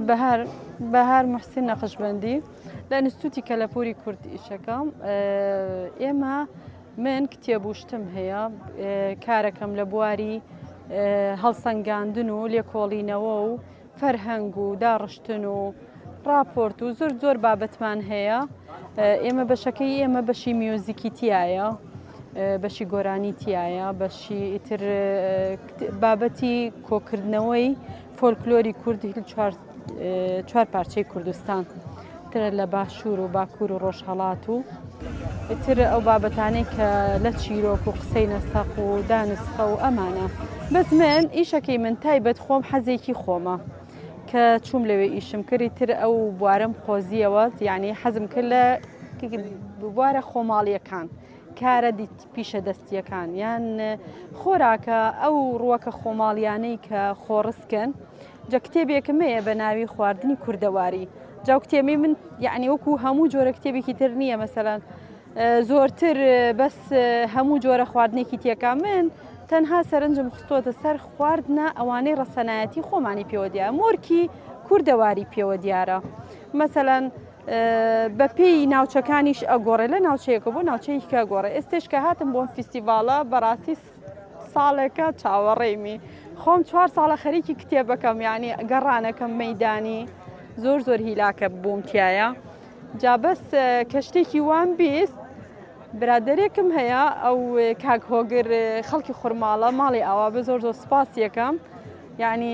بەهار بەهار محسین نەقشبەندی لە ئەنستوتی کەلەپوری کورد ئیشەکەم ئێمە من کتێب و شتم هەیە کارەکەم لە بواری هەڵسەنگاندن و لێکۆڵینەوە و فەرهەنگ و داڕشتن و ڕاپۆرت و زۆر زۆر بابەتمان هەیە ئێمە بەشەکەی ئێمە بەشی میوزیکی تایە بەشی گۆرانی تایە بەشی ئیتر بابەتی کۆکردنەوەی فۆلکلۆری کورد چوار چوار پارچەی کوردستان ترە لە باشوور و باکوور و ڕۆژهەڵات و تر ئەو بابەتانەی کە لە چیرۆک و قسەی نەسەق و دانسخە و ئەمانە بەس من ئیشەکەی من تایبەت خۆم حەزێکی خۆمە کە چووم لەوێ ئیشم کردی تر ئەو بوارم قۆزیەوە یعنی حەزم کرد لە بوارە خۆماڵیەکان کارە پیشە دەستیەکان یان خۆراکە ئەو ڕووەکە خۆماڵیانەی کە خۆڕسکن جا کتێبێکم هەیە بە ناوی خواردنی کوردەواری جا کتێبی من یعنی وەکو هەموو جۆرە کتێبێکی تر نییە مەسەلەن زۆرتر بەس هەموو جۆرە خواردنێکی تێکا من تەنها سەرنجم خستۆتە سەر خواردنە ئەوانەی ڕەسەنایەتی خۆمانی پێوە دیارە مۆرکی کوردەواری پێوە دیارە مەسەلەن بەپێی ناوچەکانیش ئەگۆڕێ لە ناوچەیەکە بۆ ناوچەیەکە گۆڕێ ئێستێش کە هاتم بۆم فیستیڤاڵە بەڕاستی ساڵێکە چاوەڕێیمی خۆم چوار ساڵە خەریکی کتێبەکەم یعنی گەڕانەکەم مەدانی زۆر زۆر هیلاکە بووم تایە جا بەس کە شتێکی وام 20 برادێکم هەیە ئەو کاک هۆگر خەڵکی خورماڵە ماڵی ئاوا بە زۆر زۆر سپاس یەکەم یعنی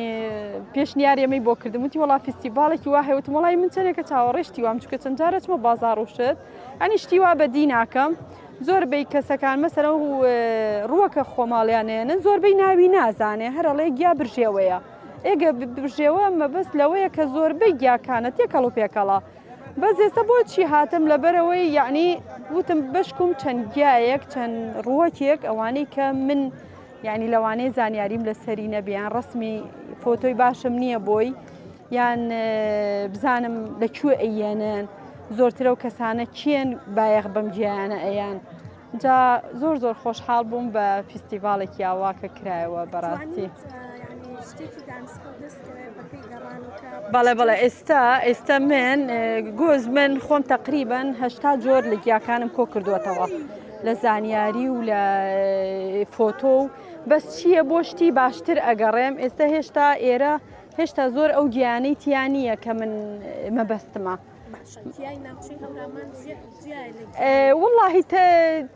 پێشنیار ئێمەی بۆ کردم وتی وڵا فیستیڤالێکی وا هەیە وتم وڵی من چەندێکە چاوەڕێشتی وام چکە چەند جارە چمە بازاڕ و شت ئەنی شتی وا بەدی ناکەم زۆربەی کەسەکان مەسەلەن ڕووەکە خۆماڵیان نێنن زۆربەی ناوی نازانێ هەرەڵێ گیا برژێوەیە ئێگە برژێوە مەبەست لەوەیە کە زۆربەی گیاکانە تێکەڵ و پێکەڵە بەس ئێستا بۆچی هاتم لەبەرەوەی یعنی وتم بەشکم چەند گیایەک چەند ڕووەکێک ئەوانەی کە من یعنی لەوانەیە زانیاریم لەسەری نەبیان ڕسمی فۆتۆی باشم نییە بۆی یان بزانم لە کوێ ئەیەنن زۆرتر ئەو کەسانە کێن بایەخ بەم گیایانە ئەیان جا زۆر زۆر خۆشحاڵ بووم بە فیستیڤاڵێکی ئاوا کە کرایەوە بەڕاستی. بەڵێ بەڵێ ئێستا ئێستا من گۆز من خۆم تقریبان هەشتا جۆر لە گیاکانم کۆ کردووەتەوە لە زانیاری و لە فۆتۆ و بەس چییە بۆ شتی باشتر ئەگەڕێم ئێستا هێشتا ئێرە هێشتا زۆر ئەو گیانەی تیا نییە کە من مەبەستمە. وەڵاهی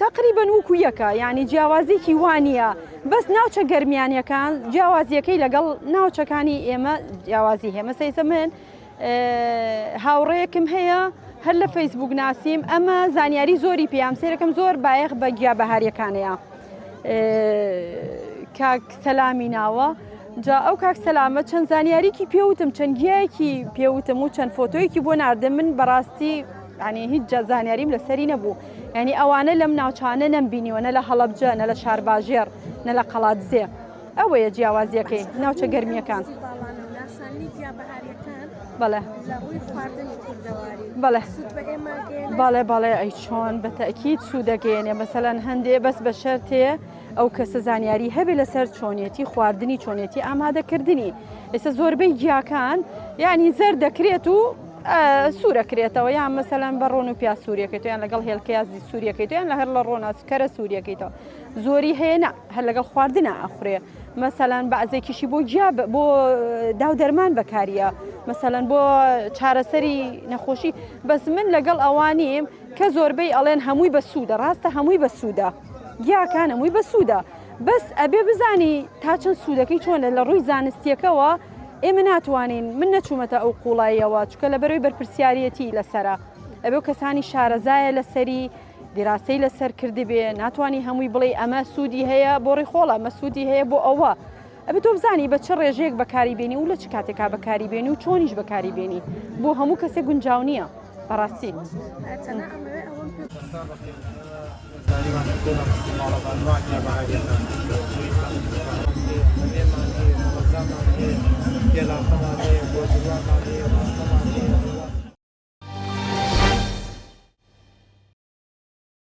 تەقریبەن وەکو یەکە یعنی جیاوازیکی وانە بەس ناوچە گەرمیانەکان جیاوازیەکەی لەگەڵ ناوچەکانی ئێمە جیاوازی هەیە مەسەیسە من هاوڕێیەکم هەیە هەر لە فەیسبوک ناسیم ئەمە زانیاری زۆری پێیام سێرەکەم زۆر بایەخ بە گیا بەهاریەکانەیە کاک سەلامی ناوە جا ئەو کاک سەلامە چەند زانیاریکی پێوتم چەند گیایەکی پێوتم و چەند فۆتۆیەکی بۆ ناردم من بەڕاستی ینی هیچ جا زانیاریم لەسەری نەبوو ینی ئەوانە لەم ناوچانە نەمبینیوە نە لە هەڵەبجە نە لە شارباژێڕ نە لە قەڵادزێ ئەوەیە جیاوازیەکەی ناوچە گەرمیەکان. بەڵێ بەڵێ بەڵێ بەڵێ ئەی چۆن بە تەکیید سوودەگەیەنێ مەسەلەن هەندێ بەس بە شەرتێ ئەو کەسە زانیاری هەبێ لەسەر چۆنیەتی خواردنی چۆنیەتی ئامادەکردنی ئێستا زۆربەی گیاکان یعنی زەر دەکرێت و سوورەکرێتەوە یان مەسەلەن بە ڕۆن و پیا سووریەکەیتەوە یان لەگەڵ هێلکەیازی سووریەکەیتەوە یان لە هەر لە ڕۆنا کەرە سووریەکەیتەوە زۆری هەیە نا هەر لەگەڵ خواردنا ئەخورێ مەسەلەن بەعزێکیشی بۆ گیا بۆ داو دەرمان بەکاریە مەسەلەن بۆ چارەسەری نەخۆشی بەس من لەگەڵ ئەوانیم کە زۆربەی ئەڵێن هەمووی بە سوودە ڕاستە هەمووی بە سوودە گیاکان هەمووی بە سوودە بەس ئەبێ بزانی تا چەند سوودەکەی چۆنە لە ڕووی زانستیەکەوە ئێمە ناتوانین من نەچوومەتە ئەو قوڵاییەوە چکە لە بەرەوەی بەرپرسیارەتی لەسرە ئەبێ کەسانی شارەزایە لەسەری دیراسەی لەسەر کردبێ ناتوانانی هەمووی بڵێ ئەمە سوودی هەیە بۆ ڕیخۆڵە ئەمە سوودی هەیە بۆ ئەوە ئەبێ تۆ بزانی بە چ ڕێژەیەک بەکاری بێنی و لە چ کاتێکا بەکاری بێنی و چۆنیش بەکاری بێنی بۆ هەموو کەسێک گونجاو نییە بەڕاستی.